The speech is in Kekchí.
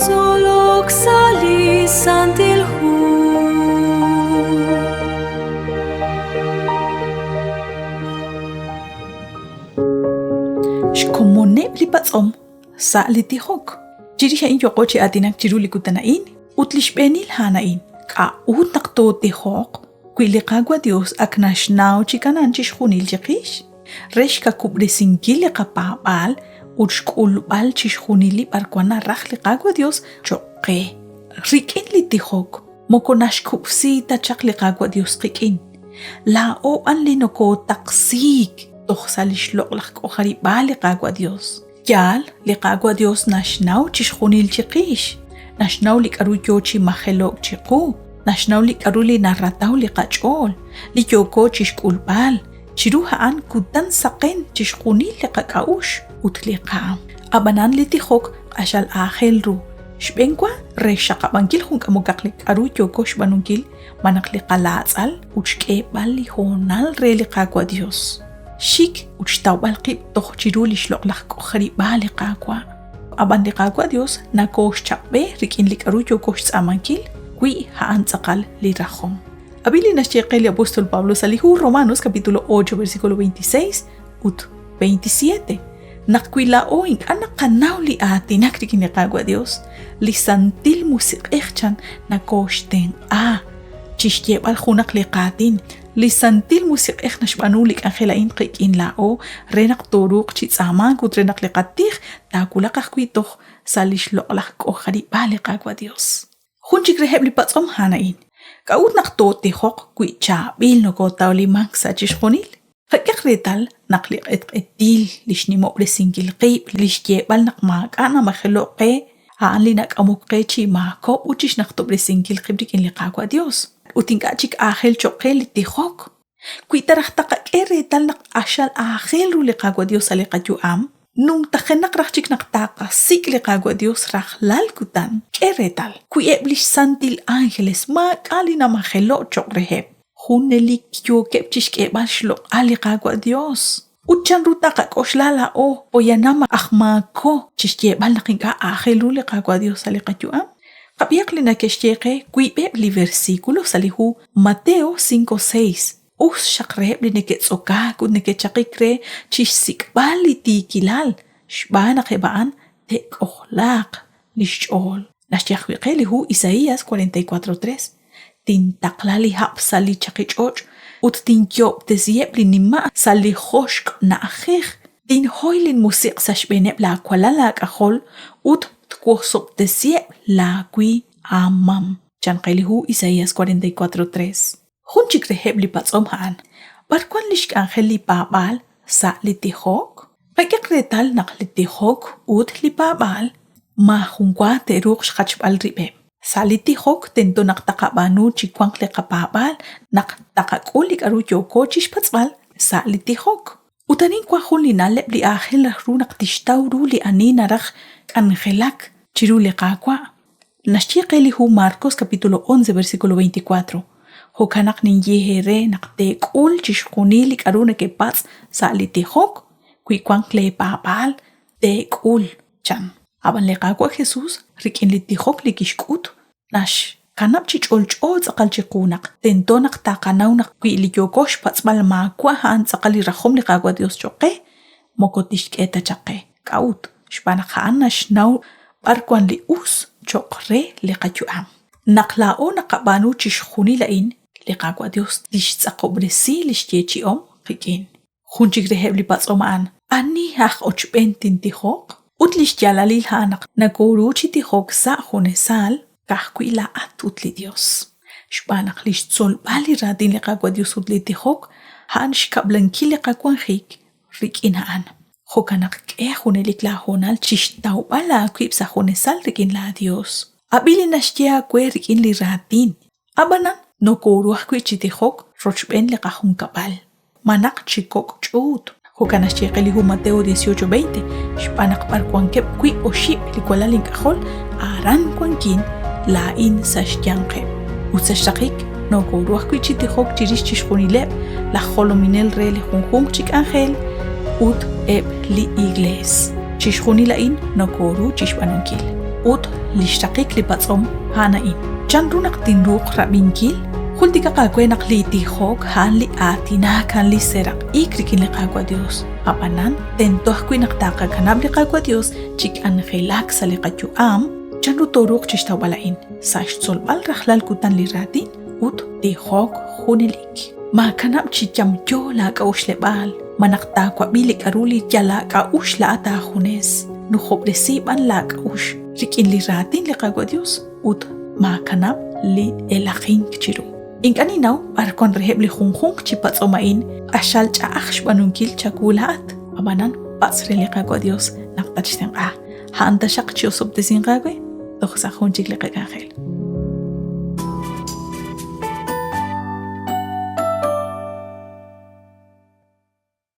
Tzolok sa' li Santil Hu. Xkomoneb' li patz'om sa' li tijok. Chirix a'in yooqo chi aatinak chiru li kutan a'in ut li xb'eenil a'an a'in. K'a'ut naq tootijoq wi li Qaawa' Dios ak naxnaw chik anan chixjunil chiqix? Re xkakub'resinkil li qapaab'aal ut xk'ulb'al chixjunil li b'arwan naraj li Qaawa' Dios choq' qe. Rik'in li tijok moko naxkub'si ta chaq li Qaawa' Dios qik'in. Laa'o b'an li nokootaqsiik toj sa' li xloq'laj k'ojarib'aal li Qaawa' Dios. Yaal, li Qaawa' Dios naxnaw chixjunil chiqix. Naxnaw li k'aru yoo chi majelo'k chiqu. Naxnaw li k'aru li narataw li qach'ool, li yooko chixk'ulb'al. Chiru a'an kutan saqen chixjunil li qak'a'uxl ut li qaam. Ab'anan li tijok q'axal aajel ru. Xb'eenwa re xxaqab'ankil jun k'amokaq li k'aru yooko xb'aanunkil malaj li qalaatz'al ut xk'eeb'al li hoonal re li Qaawa' Dios. Xik ut xtawb'al qib' toj chiru li xloq'laj k'ojarib'aal li Qaawa'. Ab'an li Qaawa' Dios nakooxchaq'b'e rik'in li k'aru yooko xtz'aamankil wi a'an tz'aqal li rajom. Ab'i li naxye qe li apóstol Pablo sa' li hu Romanos capítulo 8 versículo 26 ut 27. Naq wi laa'o ink'a' naqanaw li aatinak rik'in li Qaawa' Dios, li Santil Musiq'ej chan nakooxtenq'a chi xyeeb'al junaq li qaatin. Li Santil Musiq'ej naxb'aanu li k'anjel a'in qik'in laa'o re naq tooruuq chi tz'aamank ut re naq li qatij taawulaq ajwi' toj sa' li xloq'laj k'ojarib'aal li Qaawa' Dios. Jun chik reheb' li patz'om a'an a'in, K'a'ut naq tootijoq wi chaab'il nokootawlimank sa' chixjunil? Qak'ehaq reetal naq li q'etq'etil, li xnimob'resinkil qib', li xyeeb'al naq maak'a' namajelo'k qe, a'an li nak'amok qe chi maakob'k ut chi xnajtob'resinkil qib' rik'in li Qaawa' Yos. Ut ink'a' chik aajel cho'q qe li tijok. Wi ta raj taqak'e reetal naq q'axal aajel ru li Qaawa' Dios sa' li qayu'am, numtajenaq raj chik naq taqasik' li Qaawa' Dios rajlal kutan. K'e reetal, wi eb' lix santil ángeles maak'a' li namajelo' choq' reheb', junelik yookeb' chixk'eeb'al xloq'al li Qaawa' Dios. Ut chanru taqak'oxla laa'o poyanam aj maako chixyeeb'al naq ink'a' aajel ru li Qaawa' Dios sa' li qayu'am? Qab'ihaq li neke'xye qe wiib'eb' li versículo sa' li hu Mateo 5, 6, Us xaq reheb' li neke'tz'okaak ut neke'chaqik re chixsik'b'al li tiikilal, xb'aan naq eb' a'an te'k'ojlaaq li xch'ool. Naxye ajwi' qe li hu Isaías 44, 3, Tintaqla li hab' sa' li chaqich'och' ut tinyoob'tesiheb' li nima' sa' li joxk' na'ajej. Tinhoy linmusiq' sa' xb'eeneb' laawalal aak'ajol ut twosob'tesiheb' laawi aamam. Chan qe li hu Isaías 44, 3. Jun chik reheb' li patz'om a'an, B'ar wank li xk'anjel li paab'aal sa' li tijok? Qak'ehaq reetal naq li tijok ut li paab'aal maajunwa te'ruuq xjachb'al rib'eb'. Sa' li tijok tento naq taqab'aanu chi wanq li qapaab'aal naq taqak'ul li k'a'ru yooko chixpatz'b'al sa' li tijok. Ut arin wan jun li na'leb' li aajel raj ru naq tixtaw ru li ani naraj k'anjelak chiru li Qaawa'. Naxye qe li hu Marcos capítulo 11 versículo 24, Jo'kan naq ninye eere naq teek'ul chixjunil li k'a'ru nekepatz' sa' li tijok, wi wanq lee paab'aal, teek'ul, chan. Ab'an li Qaawa' Jesús, rik'in li tijok li kixk'ut, naxkanab' chi ch'olch'o tz'aqal chiqu naq tento naq taqanaw naq wi li yooko xpatz'b'al maawa' a'an tz'aqal li rajom li Qaawa' Dios cho'q qe, moko tixk'e ta chaq qe. K'a'ut? Xb'aan naq a'an naxnaw b'ar wan li us cho'q re li qayu'am. Naq laa'o naqab'aanu chixjunil a'in, li Qaawa' Dios tixtz'aqob'resi li xyeechi'om qik'in. Jun chik reheb' li patz'om a'an, Ani aj ochb'een tintijoq? Ut li xyaalalil a'an naq nakooru chi tijok sa' junesal ka'ajwi' laa'at ut li Dios. Xb'aan naq li xtzolb'al li raatin li Qaawa' Dios ut li tijok a'an xkab'lankil li qawanjik rik'in a'an. Jo'kan naq k'e junelik laahoonal chi xtawb'al aawib' sa' junesal rik'in laaYos. Ab'i li naxye aawe rik'in li raatin. Ab'anan, nokooru ajwi' chi tijok rochb'een li qajunkab'al, malaj chi kok' ch'uut. Jo'kan naxye qe li hu Mateo 18:20, Xb'aan naq b'ar wankeb' wiib' oxib' li walal ink'ajol, aran wankin laa'in sa' xyanqeb'. Ut sa' xraqik, Nokoru ajwi' chi tijok chirix chixjunileb' laj jolominel re li junjunq chi k'anjel ut eb' li iglees. Chixjunil a'in nokoru chixb'aanunkil. Ut li xraqik li patz'om a'an a'in. Chan ru naq tinruuq rab'inkil? Jultikaq aawe naq li tijok a'an li aatinak, a'an li seraq'ik rik'in li Qaawa' Dios. Ab'anan, tento ajwi' naq taqakanab' li Qaawa' Dios chi k'anjelak sa' li qayu'am. Chan ru tooruuq chixtawb'al a'in? Sa' xtzolb'al rajlal kutan li raatin ut tijok junelik. Maakanab' chi yamyo laak'a'uxleb'aal, malaj taawab'i li k'aru li yal aak'a'uxl laa'at aajunes. Nujob'resi b'an laak'a'uxl rik'in li raatin li Qaawa' Dios ut maakanab' li elajink chiru. Ink'a' ninnaw b'ar wan reheb' li junjunq chi patz'om a'in q'axal ch'a'aj xb'aanunkil chawu laa'at. Ab'anan, patz' re li Qaawa' Dios naq tatxtenq'a. A'an taxaq chi osob'tesinq aawe toj sa' jun chik li qak'anjel.